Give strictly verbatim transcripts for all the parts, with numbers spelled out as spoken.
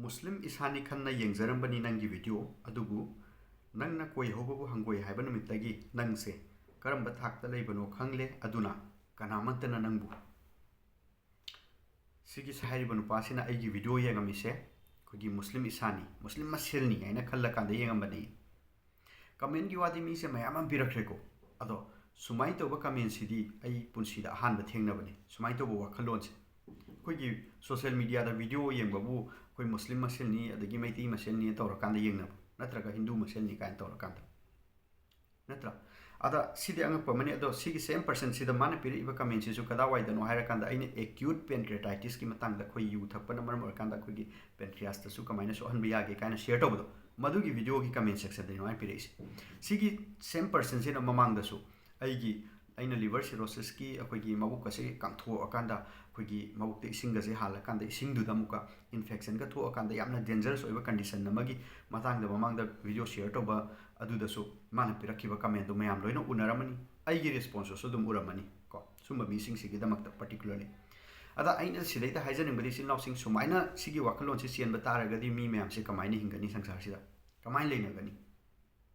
ꯃꯨꯁꯂꯤꯝ ꯏꯁꯥꯅꯤ ꯈꯟꯅ ꯌꯦꯡꯖꯔꯝꯕꯅꯤ ꯅꯪꯒꯤ ꯚꯤꯗꯤꯑꯣ ꯑꯗꯨꯕꯨ, ꯅꯪꯅ ꯀꯣꯏ ꯍꯧꯕꯕꯨ ꯍꯪꯒꯣꯏ ꯍꯥꯏꯕ ꯅꯨꯃꯤꯠꯇꯒꯤ ꯅꯪꯁꯦ ꯀꯔꯝꯕ ꯊꯥꯛꯇ ꯂꯩꯕꯅꯣ ꯈꯪꯂꯦ꯫ ꯑꯗꯨꯅ ꯀꯅꯥꯃꯠꯇꯅ ꯅꯪꯕꯨ, ꯁꯤꯒꯤ ꯍꯥꯏꯔꯤꯕ ꯅꯨꯄꯥꯁꯤꯅ ꯑꯩꯒꯤ ꯚꯤꯗꯤꯑꯣ ꯌꯦꯡꯉꯝꯃꯤꯁꯦ ꯑꯩꯈꯣꯏꯒꯤ ꯃꯨꯁꯂꯤꯝ ꯏꯁꯥꯅꯤ, ꯃꯨꯁꯂꯤꯝ ꯃꯁꯦꯜꯅꯤ ꯍꯥꯏꯅ ꯈꯜꯂꯀꯥꯟꯗ ꯌꯦꯡꯉꯝꯕꯅꯤ꯫ ꯀꯃꯦꯟꯒꯤ ꯋꯥꯗꯤ ꯃꯤꯁꯦ ꯃꯌꯥꯝ ꯑꯃ ꯄꯤꯔꯛꯈ꯭ꯔꯦꯀꯣ꯫ ꯑꯗꯣ ꯁꯨꯃꯥꯏꯅ ꯇꯧꯕ ꯀꯃꯦꯟꯁꯤꯗꯤ ꯑꯩ ꯄꯨꯟꯁꯤꯗ ꯑꯍꯥꯟꯕ ꯊꯦꯡꯅꯕꯅꯤ, ꯁꯨꯃꯥꯏꯅ ꯇꯧꯕ ꯋꯥꯈꯜꯂꯣꯟꯁꯦ꯫ ꯑꯩꯈꯣꯏꯒꯤ ꯁꯣꯁꯦꯜ ꯃꯤꯗꯤꯌꯥꯗ ꯚꯤꯗꯤꯑꯣ ꯌꯦꯡꯕꯕꯨ ꯑꯩꯈꯣꯏ ꯃꯨꯁꯂꯤꯝ ꯃꯁꯦꯜꯅꯤ, ꯑꯗꯒꯤ ꯃꯩꯇꯩ ꯃꯁꯦꯜꯅꯤ ꯇꯧꯔꯀꯥꯟꯗ ꯌꯦꯡꯅꯕ, ꯅꯠꯇ꯭ꯔꯒ ꯍꯤꯟꯗꯨ ꯃꯁꯦꯜꯅꯤ ꯀꯥꯏꯅ ꯇꯧꯔꯀꯥꯟꯗ, ꯅꯠꯇ꯭ꯔꯥ? ꯑꯗ ꯁꯤꯗꯤ ꯑꯉꯛꯄ ꯑꯃꯅꯤ꯫ ꯑꯗꯣ ꯁꯤꯒꯤ ꯁꯦꯝ ꯄꯔꯁꯟꯁꯤꯗ ꯃꯥꯅ ꯄꯤꯔꯛꯏꯕ ꯀꯃꯦꯟꯁꯤꯁꯨ ꯀꯗꯥꯏꯋꯥꯏꯗꯅꯣ ꯍꯥꯏꯔꯀꯥꯟꯗ, ꯑꯩꯅ ꯑꯦꯀ꯭ꯌꯨꯠ ꯄꯦꯟꯀ꯭ꯔꯦꯇꯥꯏꯇꯤꯁꯀꯤ ꯃꯇꯥꯡꯗ, ꯑꯩꯈꯣꯏ ꯌꯨ ꯊꯛꯄꯅ ꯃꯔꯝ ꯑꯣꯏꯔꯀꯥꯟꯗ ꯑꯩꯈꯣꯏꯒꯤ ꯄꯦꯟꯀ꯭ꯔꯤꯌꯥꯁꯇꯁꯨ ꯀꯃꯥꯏꯅ ꯁꯣꯛꯍꯟꯕ ꯌꯥꯒꯦ ꯀꯥꯏꯅ ꯁꯤꯌꯔ ꯇꯧꯕꯗꯣ, ꯃꯗꯨꯒꯤ ꯚꯤꯗꯤꯑꯣꯒꯤ ꯀꯃꯦꯟ ꯁꯦꯛꯁꯟꯗꯅꯤ ꯃꯥꯅ ꯄꯤꯔꯛꯏꯁꯦ꯫ ꯁꯤꯒꯤ ꯁꯦꯝ ꯄꯔꯁꯟꯁꯤꯅ ꯃꯃꯥꯡꯗꯁꯨ ꯑꯩꯒꯤ, ꯑꯩꯅ ꯂꯤꯚꯔ ꯁꯤꯔꯣꯁꯤꯁꯀꯤ ꯑꯩꯈꯣꯏꯒꯤ ꯃꯕꯨꯛ ꯑꯁꯤ ꯀꯪꯊꯣꯛꯑꯀꯥꯟꯗ, ꯑꯩꯈꯣꯏꯒꯤ ꯃꯕꯨꯛꯇ ꯏꯁꯤꯡꯒꯁꯦ ꯍꯥꯜꯂꯀꯥꯟꯗ, ꯏꯁꯤꯡꯗꯨꯗ ꯑꯃꯨꯛꯀ ꯏꯟꯐꯦꯛꯁꯟꯒ ꯊꯣꯛꯑꯀꯥꯟꯗ ꯌꯥꯝꯅ ꯗꯦꯟꯖꯔꯁ ꯑꯣꯏꯕ ꯀꯟꯗꯤꯁꯟ ꯑꯃꯒꯤ ꯃꯇꯥꯡꯗ ꯃꯃꯥꯡꯗ ꯚꯤꯗꯤꯑꯣ ꯁꯤꯌꯔ ꯇꯧꯕ, ꯑꯗꯨꯗꯁꯨ ꯃꯥꯅ ꯄꯤꯔꯛꯈꯤꯕ ꯀꯃꯦꯟꯗꯣ ꯃꯌꯥꯝ ꯂꯣꯏꯅ ꯎꯅꯔꯝꯃꯅꯤ, ꯑꯩꯒꯤ ꯔꯦꯁꯄꯣꯟꯁꯇꯁꯨ ꯑꯗꯨꯝ ꯎꯔꯝꯃꯅꯤ ꯀꯣ, ꯁꯨꯝꯕ ꯃꯤꯁꯤꯡꯁꯤꯒꯤꯗꯃꯛꯇ ꯄꯔꯇꯤꯀꯨꯂꯔꯂꯤ꯫ ꯑꯗ ꯑꯩꯅ ꯁꯤꯗꯩꯗ ꯍꯥꯏꯖꯅꯤꯡꯕꯗꯤ, ꯏꯆꯤꯟ ꯏꯅꯥꯎꯁꯤꯡ, ꯁꯨꯃꯥꯏꯅ ꯁꯤꯒꯤ ꯋꯥꯈꯜꯂꯣꯟꯁꯤ ꯆꯦꯟꯕ ꯇꯥꯔꯒꯗꯤ ꯃꯤ ꯃꯌꯥꯝꯁꯦ ꯀꯃꯥꯏꯅ ꯍꯤꯡꯒꯅꯤ ꯁꯪꯁꯥꯔꯁꯤꯗ? ꯀꯃꯥꯏꯅ ꯂꯩꯅꯒꯅꯤ?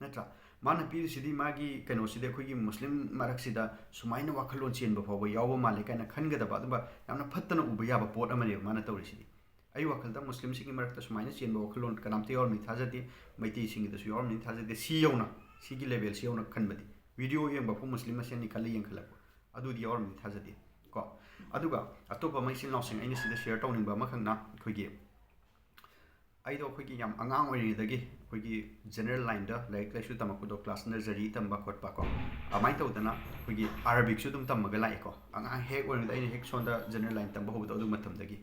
ꯅꯠꯇ꯭ꯔꯥ? ꯃꯥꯅ ꯄꯤꯔꯤꯁꯤꯗꯤ, ꯃꯥꯒꯤ ꯀꯩꯅꯣꯁꯤꯗꯤ ꯑꯩꯈꯣꯏꯒꯤ ꯃꯨꯁꯂꯤꯝ ꯃꯔꯛꯁꯤꯗ ꯁꯨꯃꯥꯏꯅ ꯋꯥꯈꯜꯂꯣꯟ ꯆꯦꯟꯕ ꯐꯥꯎꯕ ꯌꯥꯎꯕ ꯃꯥꯜꯂꯦ ꯀꯥꯏꯅ ꯈꯟꯒꯗꯕ, ꯑꯗꯨꯝꯕ ꯌꯥꯝꯅ ꯐꯠꯇꯅ ꯎꯕ ꯌꯥꯕ ꯄꯣꯠ ꯑꯃꯅꯦꯕ ꯃꯥꯅ ꯇꯧꯔꯤꯁꯤꯗꯤ꯫ ꯑꯩ ꯋꯥꯈꯜꯗ ꯃꯨꯁꯂꯤꯝꯁꯤꯡꯒꯤ ꯃꯔꯛꯇ ꯁꯨꯃꯥꯏꯅ ꯆꯦꯟꯕ ꯋꯥꯈꯜꯂꯣꯟ ꯀꯅꯥꯝꯇ ꯌꯥꯎꯔꯝꯅꯤ ꯊꯥꯖꯗꯦ, ꯃꯩꯇꯩꯁꯤꯡꯒꯤꯗꯁꯨ ꯌꯥꯎꯔꯝꯅꯤ ꯊꯥꯖꯗꯦ, ꯁꯤ ꯌꯧꯅ, ꯁꯤꯒꯤ ꯂꯦꯚꯦꯜꯁꯤ ꯌꯧꯅ ꯈꯟꯕꯗꯤ꯫ ꯚꯤꯗꯤꯑꯣ ꯌꯦꯡꯕ ꯐꯥꯎ ꯃꯨꯁꯂꯤꯝ ꯃꯁꯦꯟꯅꯤ ꯈꯜꯂ ꯌꯦꯡꯈꯠꯂꯛꯄ, ꯑꯗꯨꯗꯤ ꯌꯥꯎꯔꯝꯅꯤ ꯊꯥꯖꯗꯦ ꯀꯣ꯫ ꯑꯗꯨꯒ ꯑꯇꯣꯞꯄ ꯑꯃ, ꯏꯆꯤꯟ ꯏꯅꯥꯎꯁꯤꯡ, ꯑꯩꯅ ꯁꯤꯗ ꯁꯤꯌꯔ ꯇꯧꯅꯤꯡꯕ ꯑꯃꯈꯛꯅ, ꯑꯩꯈꯣꯏꯒꯤ, ꯑꯩꯗꯣ ꯑꯩꯈꯣꯏꯒꯤ ꯌꯥꯝ ꯑꯉꯥꯡ ꯑꯣꯏꯔꯤꯉꯩꯗꯒꯤ ꯑꯩꯈꯣꯏꯒꯤ ꯖꯦꯅꯔꯦꯜ ꯂꯥꯏꯟꯗ ꯂꯥꯏꯔꯤꯛ ꯂꯥꯏꯁꯨ ꯇꯝꯃꯛꯄꯗꯣ, ꯀ꯭ꯂꯥꯁ ꯅꯔꯖꯔꯤ ꯇꯝꯕ ꯈꯣꯠꯄ ꯀꯣ, ꯑꯗꯨꯃꯥꯏꯅ ꯇꯧꯗꯅ ꯑꯩꯈꯣꯏꯒꯤ ꯑꯥꯔꯕꯤꯛꯁꯨ ꯑꯗꯨꯝ ꯇꯝꯃꯒ ꯂꯥꯛꯑꯦꯀꯣ꯫ ꯑꯉꯥꯡ ꯍꯦꯛ ꯑꯣꯏꯔꯤꯉꯩꯗ ꯑꯩꯅ ꯍꯦꯛ ꯁꯣꯝꯗ ꯖꯦꯅꯔꯦꯜ ꯂꯥꯏꯟ ꯇꯝꯕ ꯍꯧꯕꯗꯣ ꯑꯗꯨ ꯃꯇꯝꯗꯒꯤ꯫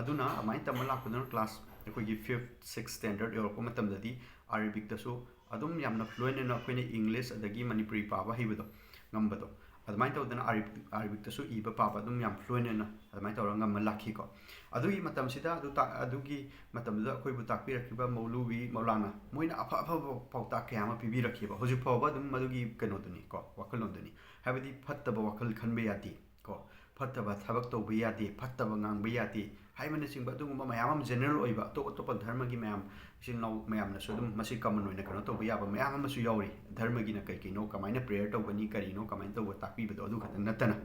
ꯑꯗꯨꯅ ꯑꯗꯨꯃꯥꯏꯅ ꯇꯝꯕ ꯂꯥꯛꯄꯗꯨꯅ ꯀ꯭ꯂꯥꯁ ꯑꯩꯈꯣꯏꯒꯤ ꯐꯤꯐ, ꯁꯤꯛꯁ ꯁ꯭ꯇꯦꯟꯗꯔꯗ ꯌꯧꯔꯛꯄ ꯃꯇꯝꯗꯗꯤ ꯑꯥꯔꯕꯤꯛꯇꯁꯨ ꯑꯗꯨꯝ ꯌꯥꯝꯅ ꯐ꯭ꯂꯨꯑꯦꯟ ꯑꯣꯏꯅ ꯑꯩꯈꯣꯏꯅ ꯏꯪꯂꯤꯁ ꯑꯗꯒꯤ ꯃꯅꯤꯄꯨꯔꯤ ꯄꯥꯕ ꯍꯩꯕꯗꯣ, ꯉꯝꯕꯗꯣ, ꯑꯗꯨꯃꯥꯏꯅ ꯇꯧꯗꯅ ꯑꯥꯔꯕꯤꯛ, ꯑꯥꯔꯕꯤꯛꯇꯁꯨ ꯏꯕ ꯄꯥꯕ ꯑꯗꯨꯝ ꯌꯥꯝ ꯐ꯭ꯂꯨꯑꯦꯟ ꯑꯣꯏꯅ ꯑꯗꯨꯃꯥꯏꯅ ꯇꯧꯔꯒ ꯉꯝꯃ ꯂꯥꯛꯈꯤꯀꯣ꯫ ꯑꯗꯨꯒꯤ ꯃꯇꯝꯁꯤꯗ, ꯑꯗꯨ ꯇꯥ-, ꯑꯗꯨꯒꯤ ꯃꯇꯝꯗꯨꯗ ꯑꯩꯈꯣꯏꯕꯨ ꯇꯥꯛꯄꯤꯔꯛꯈꯤꯕ ꯃꯧꯂꯨꯕꯤ, ꯃꯧꯂꯥꯅꯥ, ꯃꯣꯏꯅ ꯑꯐ ꯑꯐꯕ ꯄꯥꯎꯇꯥꯛ ꯀꯌꯥ ꯑꯃ ꯄꯤꯕꯤꯔꯛꯈꯤꯕ, ꯍꯧꯖꯤꯛ ꯐꯥꯎꯕ ꯑꯗꯨꯝ ꯃꯗꯨꯒꯤ ꯀꯩꯅꯣꯗꯨꯅꯤ ꯀꯣ, ꯋꯥꯈꯜꯂꯣꯟꯗꯨꯅꯤ꯫ ꯍꯥꯏꯕꯗꯤ ꯐꯠꯇꯕ ꯋꯥꯈꯜ ꯈꯟꯕ ꯌꯥꯗꯦ ꯀꯣ, ꯐꯠꯇꯕ ꯊꯕꯛ ꯇꯧꯕ ꯌꯥꯗꯦ, ꯐꯠꯇꯕ ꯉꯥꯡꯕ ꯌꯥꯗꯦ, ꯍꯥꯏꯕꯅꯆꯤꯡꯕ ꯑꯗꯨꯒꯨꯝꯕ ꯃꯌꯥꯝ ꯑꯃ, ꯖꯦꯅꯔꯦꯜ ꯑꯣꯏꯕ ꯑꯇꯣꯞ ꯑꯇꯣꯞꯄ ꯙꯔꯃꯒꯤ ꯃꯌꯥꯝ, ꯏꯆꯤꯜ ꯏꯅꯥꯎ ꯃꯌꯥꯝꯅꯁꯨ ꯑꯗꯨꯝ ꯃꯁꯤ ꯀꯃꯟ ꯑꯣꯏꯅ ꯀꯩꯅꯣ ꯇꯧꯕ ꯌꯥꯕ ꯃꯌꯥꯝ ꯑꯃꯁꯨ ꯌꯥꯎꯔꯤ꯫ ꯙꯔꯃꯒꯤꯅ ꯀꯩ ꯀꯩꯅꯣ, ꯀꯃꯥꯏꯅ ꯄ꯭ꯔꯦꯌꯔ ꯇꯧꯒꯅꯤ, ꯀꯔꯤꯅꯣ, ꯀꯃꯥꯏꯅ ꯇꯧꯕ ꯇꯥꯛꯄꯤꯕꯗꯣ, ꯑꯗꯨ ꯈꯛꯇꯪ ꯅꯠꯇꯅ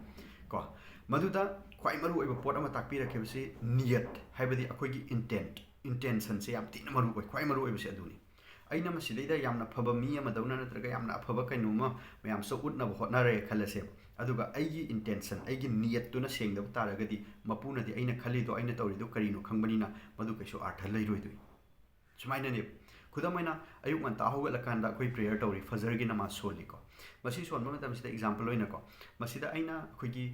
ꯀꯣ, ꯃꯗꯨꯗ ꯈ꯭ꯋꯥꯏ ꯃꯔꯨ ꯑꯣꯏꯕ ꯄꯣꯠ ꯑꯃ ꯇꯥꯛꯄꯤꯔꯛꯈꯤꯕꯁꯤ ꯅꯤꯌꯠ, ꯍꯥꯏꯕꯗꯤ ꯑꯩꯈꯣꯏꯒꯤ ꯏꯟꯇꯦꯟꯠ, ꯏꯟꯇꯦꯟꯁꯟꯁꯦ ꯌꯥꯝ ꯊꯤꯅ ꯃꯔꯨ ꯑꯣꯏ꯫ ꯈ꯭ꯋꯥꯏ ꯃꯔꯨ ꯑꯣꯏꯕꯁꯦ ꯑꯗꯨꯅꯤ꯫ ꯑꯩꯅ ꯃꯁꯤꯗꯩꯗ ꯌꯥꯝꯅ ꯐꯕ ꯃꯤ ꯑꯃꯗꯧꯅ ꯅꯠꯇ꯭ꯔꯒ ꯌꯥꯝꯅ ꯑꯐꯕ ꯀꯩꯅꯣꯝꯃ ꯃꯌꯥꯝꯁꯨ ꯎꯠꯅꯕ ꯍꯣꯠꯅꯔꯦ ꯈꯜꯂꯁꯦꯕ, ꯑꯗꯨꯒ ꯑꯩꯒꯤ ꯏꯟꯇꯦꯟꯁꯟ, ꯑꯩꯒꯤ ꯅꯤꯌꯠꯇꯨꯅ ꯁꯦꯡꯗꯕ ꯇꯥꯔꯒꯗꯤ, ꯃꯄꯨꯅꯗꯤ ꯑꯩꯅ ꯈꯜꯂꯤꯗꯣ, ꯑꯩꯅ ꯇꯧꯔꯤꯗꯣ ꯀꯔꯤꯅꯣ ꯈꯪꯕꯅꯤꯅ ꯃꯗꯨ ꯀꯩꯁꯨ ꯑꯥꯔꯊ ꯂꯩꯔꯣꯏꯗꯣꯏꯅꯤ꯫ ꯁꯨꯃꯥꯏꯅꯅꯦꯕ, ꯈꯨꯗꯝ ꯑꯣꯏꯅ, ꯑꯌꯨꯛ ꯉꯟꯇꯥ ꯍꯧꯒꯠꯂꯀꯥꯟꯗ ꯑꯩꯈꯣꯏ ꯄ꯭ꯔꯦꯌꯔ ꯇꯧꯔꯤ, ꯐꯖꯔꯒꯤ ꯅꯃꯥꯖ ꯁꯣꯜꯂꯤꯀꯣ꯫ ꯃꯁꯤ ꯁꯣꯟꯕ ꯃꯇꯝꯁꯤꯗ, ꯑꯦꯛꯖꯥꯝꯄꯜ ꯑꯣꯏꯅꯀꯣ, ꯃꯁꯤꯗ ꯑꯩꯅ ꯑꯩꯈꯣꯏꯒꯤ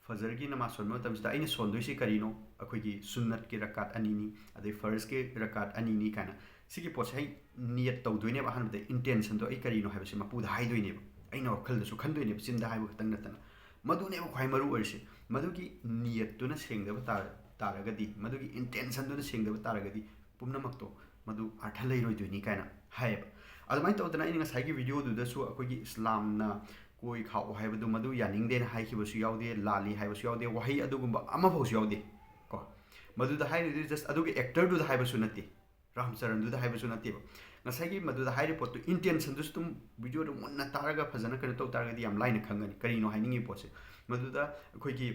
ꯐꯖꯔꯒꯤ ꯅꯃꯥꯖ ꯁꯣꯟꯕ ꯃꯇꯝꯁꯤꯗ ꯑꯩꯅ ꯁꯣꯟꯗꯣꯏꯁꯤ ꯀꯔꯤꯅꯣ? ꯑꯩꯈꯣꯏꯒꯤ ꯁꯨꯟꯅꯠꯀꯤ ꯔꯀꯥꯠ ꯑꯅꯤꯅꯤ, ꯑꯗꯩ ꯐꯔꯖꯀꯤ ꯔꯀꯥꯠ ꯑꯅꯤꯅꯤ ꯀꯥꯏꯅ꯫ ꯁꯤꯒꯤ ꯄꯣꯠꯁꯦ ꯑꯩ ꯅꯤꯌꯠ ꯇꯧꯗꯣꯏꯅꯦꯕ꯫ ꯑꯍꯥꯟꯕꯗ ꯏꯟꯇꯦꯟꯁꯟꯗꯣ ꯑꯩ ꯀꯔꯤꯅꯣ ꯍꯥꯏꯕꯁꯦ ꯃꯄꯨꯗ ꯍꯥꯏꯗꯣꯏꯅꯦꯕ, ꯑꯩꯅ ꯋꯥꯈꯜꯗꯁꯨ ꯈꯟꯗꯣꯏꯅꯦꯕ, ꯆꯤꯟꯗ ꯍꯥꯏꯕ ꯈꯛꯇꯪ ꯅꯠꯇꯅ꯫ ꯃꯗꯨꯅꯦꯕ ꯈ꯭ꯋꯥꯏ ꯃꯔꯨ ꯑꯣꯏꯔꯤꯁꯦ꯫ ꯃꯗꯨꯒꯤ ꯅꯤꯌꯠꯇꯨꯅ ꯁꯦꯡꯗꯕ ꯇꯥꯔ-, ꯇꯥꯔꯒꯗꯤ, ꯃꯗꯨꯒꯤ ꯏꯟꯇꯦꯟꯁꯟꯗꯨꯅ ꯁꯦꯡꯗꯕ ꯇꯥꯔꯒꯗꯤ, ꯄꯨꯝꯅꯃꯛꯇꯣ ꯃꯗꯨ ꯑꯥꯔꯊ ꯂꯩꯔꯣꯏꯗꯣꯏꯅꯤ ꯀꯥꯏꯅ ꯍꯥꯏꯌꯦꯕ꯫ ꯑꯗꯨꯃꯥꯏꯅ ꯇꯧꯗꯅ, ꯑꯩꯅ ꯉꯁꯥꯏꯒꯤ ꯚꯤꯗꯤꯑꯣꯗꯨꯗꯁꯨ ꯑꯩꯈꯣꯏꯒꯤ ꯏꯁꯂꯥꯝꯅ ꯀꯣꯏ ꯈꯥꯛꯎ ꯍꯥꯏꯕꯗꯨ, ꯃꯗꯨ ꯌꯥꯅꯤꯡꯗꯦꯅ ꯍꯥꯏꯈꯤꯕꯁꯨ ꯌꯥꯎꯗꯦ, ꯂꯥꯜꯂꯤ ꯍꯥꯏꯕꯁꯨ ꯌꯥꯎꯗꯦ, ꯋꯥꯍꯩ ꯑꯗꯨꯒꯨꯝꯕ ꯑꯃꯐꯥꯎꯁꯨ ꯌꯥꯎꯗꯦ ꯀꯣ꯫ ꯃꯗꯨꯗ ꯍꯥꯏꯔꯤꯗꯨ just ꯑꯗꯨꯒꯤ ꯑꯦꯛꯇꯔꯗꯨꯗ ꯍꯥꯏꯕꯁꯨ ꯅꯠꯇꯦ, ꯔꯥꯝꯆꯔꯟꯗꯨꯗ ꯍꯥꯏꯕꯁꯨ ꯅꯠꯇꯦꯕ꯫ ꯉꯁꯥꯏꯒꯤ ꯃꯗꯨꯗ ꯍꯥꯏꯔꯤꯕ ꯄꯣꯠꯇꯨ, ꯏꯟꯇꯦꯟꯁꯟꯗꯨꯁꯨ ꯑꯗꯨꯝ ꯚꯤꯗꯤꯑꯣꯗꯨ ꯃꯨꯟꯅ ꯇꯥꯔꯒ ꯐꯖꯅ ꯀꯩꯅꯣ ꯇꯧ ꯇꯥꯔꯒꯗꯤ ꯌꯥꯝ ꯂꯥꯏꯅ ꯈꯪꯒꯅꯤ ꯀꯔꯤꯅꯣ ꯍꯥꯏꯅꯤꯡꯉꯤ ꯄꯣꯠꯁꯦ꯫ ꯃꯗꯨꯗ ꯑꯩꯈꯣꯏꯒꯤ,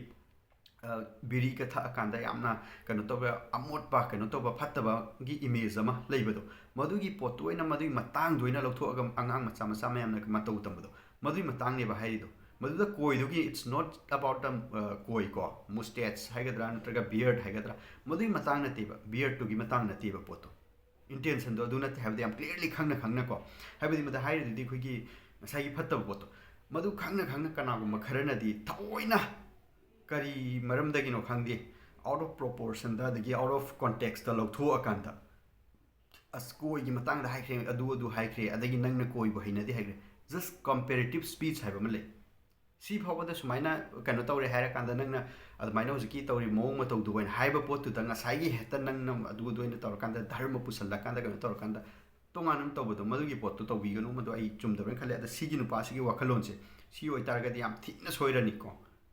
ꯑ, ꯕꯤꯔꯤꯒ ꯊꯛꯑꯀꯥꯟꯗ ꯌꯥꯝꯅ ꯀꯩꯅꯣ ꯇꯧꯕ, ꯑꯃꯣꯠꯄ, ꯀꯩꯅꯣ ꯇꯧꯕ, ꯐꯠꯇꯕꯒꯤ ꯏꯃꯦꯖ ꯑꯃ ꯂꯩꯕꯗꯣ, ꯃꯗꯨꯒꯤ ꯄꯣꯠꯇꯨ ꯑꯣꯏꯅ, ꯃꯗꯨꯒꯤ ꯃꯇꯥꯡꯗꯨ ꯑꯣꯏꯅ ꯂꯧꯊꯣꯛꯑꯒ ꯑꯉꯥꯡ ꯃꯆꯥ ꯃꯆꯥ ꯃꯌꯥꯝꯅ ꯃꯇꯧ ꯇꯝꯕꯗꯣ, ꯃꯗꯨꯒꯤ ꯃꯇꯥꯡꯅꯦꯕ ꯍꯥꯏꯔꯤꯗꯣ꯫ ꯃꯗꯨꯗ ꯀꯣꯏꯗꯨꯒꯤ, it's not about the, ꯑ, ꯀꯣꯏ ꯀꯣ, ꯃꯨꯁꯇꯦꯠꯁ ꯍꯥꯏꯒꯗ꯭ꯔꯥ ꯅꯠꯇ꯭ꯔꯒ ꯕꯤꯌꯔꯗ ꯍꯥꯏꯒꯗ꯭ꯔꯥ, ꯃꯗꯨꯒꯤ ꯃꯇꯥꯡ ꯅꯠꯇꯦꯕ, ꯕꯤꯌꯔꯗꯨꯒꯤ ꯃꯇꯥꯡ ꯅꯠꯇꯦꯕ ꯄꯣꯠꯇꯣ꯫ ꯏꯟꯇꯦꯟꯁꯟꯗꯣ ꯑꯗꯨ ꯅꯠꯇꯦ ꯍꯥꯏꯕꯗꯤ ꯌꯥꯝ ꯀ꯭ꯂꯤꯌꯔꯂꯤ ꯈꯪꯅ ꯈꯪꯅꯀꯣ꯫ ꯍꯥꯏꯕꯗꯤ ꯃꯗꯨ ꯍꯥꯏꯔꯤꯗꯨꯗꯤ ꯑꯩꯈꯣꯏꯒꯤ ꯉꯁꯥꯏꯒꯤ ꯐꯠꯇꯕ ꯄꯣꯠꯇꯣ, ꯃꯗꯨ ꯈꯪꯅ ꯈꯪꯅ ꯀꯅꯥꯒꯨꯝꯕ ꯈꯔꯅꯗꯤ ꯊꯑꯣꯏꯅ ꯀꯔꯤ ꯃꯔꯝꯗꯒꯤꯅꯣ ꯈꯪꯗꯦ, ꯑꯥꯎꯠ ꯑꯣꯐ ꯄ꯭ꯔꯣꯄꯣꯔꯁꯟꯗ, ꯑꯗꯒꯤ ꯑꯥꯎꯠ ꯑꯣꯐ ꯀꯣꯟꯇꯦꯛꯁꯇ ꯂꯧꯊꯣꯛꯑꯀꯥꯟꯗ, "ꯑꯁ, ꯀꯣꯏꯒꯤ ꯃꯇꯥꯡꯗ ꯍꯥꯏꯈ꯭ꯔꯦ, ꯑꯗꯨ ꯑꯗꯨ ꯍꯥꯏꯈ꯭ꯔꯦ, ꯑꯗꯒꯤ ꯅꯪꯅ ꯀꯣꯏꯕꯨ ꯍꯩꯅꯗꯦ ꯍꯥꯏꯈ꯭ꯔꯦ"꯫ ꯖꯁ ꯀꯝꯄꯦꯔꯦꯇꯤꯞ ꯁ꯭ꯄꯤꯆ ꯍꯥꯏꯕ ꯑꯃ ꯂꯩ꯫ ꯁꯤ ꯐꯥꯎꯕꯗ ꯁꯨꯃꯥꯏꯅ ꯀꯩꯅꯣ ꯇꯧꯔꯦ ꯍꯥꯏꯔꯀꯥꯟꯗ, ꯅꯪꯅ ꯑꯗꯨꯃꯥꯏꯅ ꯍꯧꯖꯤꯛꯀꯤ ꯇꯧꯔꯤ ꯃꯑꯣꯡ ꯃꯇꯧꯗꯨ ꯑꯣꯏꯅ ꯍꯥꯏꯕ ꯄꯣꯠꯇꯨꯗ, ꯉꯁꯥꯏꯒꯤ ꯍꯦꯛꯇ ꯅꯪꯅ ꯑꯗꯨ ꯑꯗꯨ ꯑꯣꯏꯅ ꯇꯧꯔꯀꯥꯟꯗ, ꯙꯔꯃ ꯄꯨꯁꯜꯂꯀꯥꯟꯗ, ꯀꯩꯅꯣ ꯇꯧꯔꯀꯥꯟꯗ, ꯇꯣꯉꯥꯟꯅ ꯑꯃ ꯇꯧꯕꯗꯣ, ꯃꯗꯨꯒꯤ ꯄꯣꯠꯇꯨ ꯇꯧꯕꯤꯒꯅꯨ꯫ ꯃꯗꯨ ꯑꯩ ꯆꯨꯝꯗꯕ꯭ꯔꯅ ꯈꯜꯂꯦ꯫ ꯑꯗ ꯁꯤꯒꯤ ꯅꯨꯄꯥꯁꯤꯒꯤ ꯋꯥꯈꯜꯂꯣꯟꯁꯦ ꯁꯤ ꯑꯣꯏꯇꯥꯔꯒꯗꯤ ꯌꯥꯝ ꯊꯤꯅ ꯁꯣꯏꯔꯅꯤꯀꯣ꯫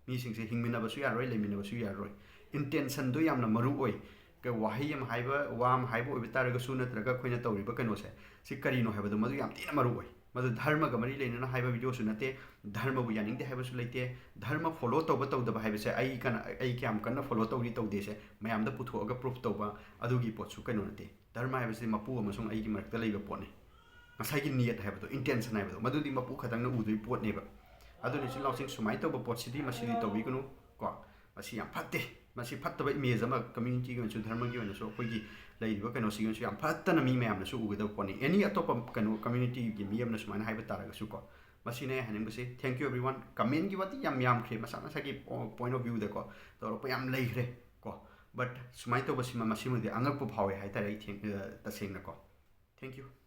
ꯃꯤꯁꯤꯡꯁꯦ ꯍꯤꯡꯃꯤꯟꯅꯕꯁꯨ ꯌꯥꯔꯣꯏ, ꯂꯩꯃꯤꯟꯅꯕꯁꯨ ꯌꯥꯔꯣꯏ꯫ ꯏꯟꯇꯦꯟꯁꯟꯗꯣ ꯌꯥꯝꯅ ꯃꯔꯨ ꯑꯣꯏ꯫ ꯀ- ꯋꯥꯍꯩ ꯑꯃ ꯍꯥꯏꯕ, ꯋꯥ ꯑꯃ ꯍꯥꯏꯕ ꯑꯣꯏꯕ ꯇꯥꯔꯒꯁꯨ, ꯅꯠꯇ꯭ꯔꯒ ꯑꯩꯈꯣꯏꯅ ꯇꯧꯔꯤꯕ ꯀꯩꯅꯣꯁꯦ, ꯁꯤ ꯀꯔꯤꯅꯣ ꯍꯥꯏꯕꯗꯣ ꯃꯗꯨ ꯌꯥꯝ ꯊꯤꯅ ꯃꯔꯨ ꯑꯣꯏ꯫ ꯃꯗꯨ ꯙꯔꯃꯒ ꯃꯔꯤ ꯂꯩꯅꯅ ꯍꯥꯏꯕ ꯚꯤꯗꯤꯑꯣꯁꯨ ꯅꯠꯇꯦ, ꯙꯔꯃꯕꯨ ꯌꯥꯅꯤꯡꯗꯦ ꯍꯥꯏꯕꯁꯨ ꯂꯩꯇꯦ꯫ ꯙꯔꯃ ꯐꯣꯂꯣ ꯇꯧꯕ ꯇꯧꯗꯕ ꯍꯥꯏꯕꯁꯦ ꯑꯩ ꯀꯅ-, ꯑꯩ ꯀꯌꯥꯝ ꯀꯟꯅ ꯐꯣꯂꯣ ꯇꯧꯔꯤ ꯇꯧꯗꯦꯁꯦ ꯃꯌꯥꯝꯗ ꯄꯨꯊꯣꯛꯑꯒ ꯄ꯭ꯔꯨꯐ ꯇꯧꯕ ꯑꯗꯨꯒꯤ ꯄꯣꯠꯁꯨ ꯀꯩꯅꯣ ꯅꯠꯇꯦ꯫ ꯙꯔꯃ ꯍꯥꯏꯕꯁꯤ ꯃꯄꯨ ꯑꯃꯁꯨꯡ ꯑꯩꯒꯤ ꯃꯔꯛꯇ ꯂꯩꯕ ꯄꯣꯠꯅꯤ꯫ ꯉꯁꯥꯏꯒꯤ ꯅꯤꯌꯠ ꯍꯥꯏꯕꯗꯣ, ꯏꯟꯇꯦꯟꯁꯟ ꯍꯥꯏꯕꯗꯣ, ꯃꯗꯨꯗꯤ ꯃꯄꯨ ꯈꯛꯇꯪꯅ ꯎꯗꯣꯏ ꯄꯣꯠꯅꯦꯕ꯫ ꯑꯗꯨꯅ ꯏꯆꯤꯜ ꯏꯅꯥꯎꯁꯤꯡ, ꯁꯨꯃꯥꯏꯅ ꯇꯧꯕ ꯄꯣꯠꯁꯤꯗꯤ ꯃꯁꯤꯗꯤ ꯇꯧꯕꯤꯒꯅꯨ ꯀꯣ꯫ ꯃꯁꯤ ꯌꯥꯝ ꯐꯠꯇꯦ꯫ ꯃꯁꯤ ꯐꯠꯇꯕ ꯏꯃꯦꯖ ꯑꯃ ꯀꯝꯃ꯭ꯌꯨꯅꯤꯇꯤꯒꯤ ꯑꯣꯏꯅꯁꯨ, ꯙꯔꯃꯒꯤ ꯑꯣꯏꯅꯁꯨ, ꯑꯩꯈꯣꯏꯒꯤ ꯂꯩꯔꯤꯕ ꯀꯩꯅꯣꯁꯤꯒꯤ ꯑꯣꯏꯅꯁꯨ ꯌꯥꯝ ꯐꯠꯇꯅ ꯃꯤ ꯃꯌꯥꯝꯅꯁꯨ ꯎꯒꯗꯕ ꯄꯣꯠꯅꯤ꯫ ꯑꯦꯅꯤ ꯑꯇꯣꯞꯄ ꯀꯩꯅꯣ ꯀꯝꯃ꯭ꯌꯨꯅꯤꯇꯤꯒꯤ ꯃꯤ ꯑꯃꯅ ꯁꯨꯃꯥꯏꯅ ꯍꯥꯏꯕ ꯇꯥꯔꯒꯁꯨ ꯀꯣ꯫ ꯃꯁꯤꯅꯦ ꯑꯩ ꯍꯥꯏꯅꯤꯡꯕꯁꯤ꯫ Thank you everyone꯫ ꯀꯃꯦꯟꯒꯤ ꯋꯥꯇꯤ ꯌꯥꯝ ꯌꯥꯝꯈ꯭ꯔꯦ, ꯃꯁꯥ ꯃꯁꯥꯒꯤ ꯄꯣ-, ꯄꯣꯏꯟ ꯑꯣꯐ ꯚ꯭ꯌꯨꯗꯀꯣ ꯇꯧꯔꯛꯄ ꯌꯥꯝ ꯂꯩꯈ꯭ꯔꯦ ꯀꯣ꯫ ꯕꯠ ꯁꯨꯃꯥꯏꯅ ꯇꯧꯕꯁꯤꯃ, ꯃꯁꯤꯃꯗꯤ ꯑꯉꯛꯄ ꯐꯥꯎꯋꯦ ꯍꯥꯏꯇꯥꯔꯦ ꯑꯩ ꯊꯦꯡ-, ꯑ, ꯇꯁꯦꯡꯅꯀꯣ꯫ Thank you꯫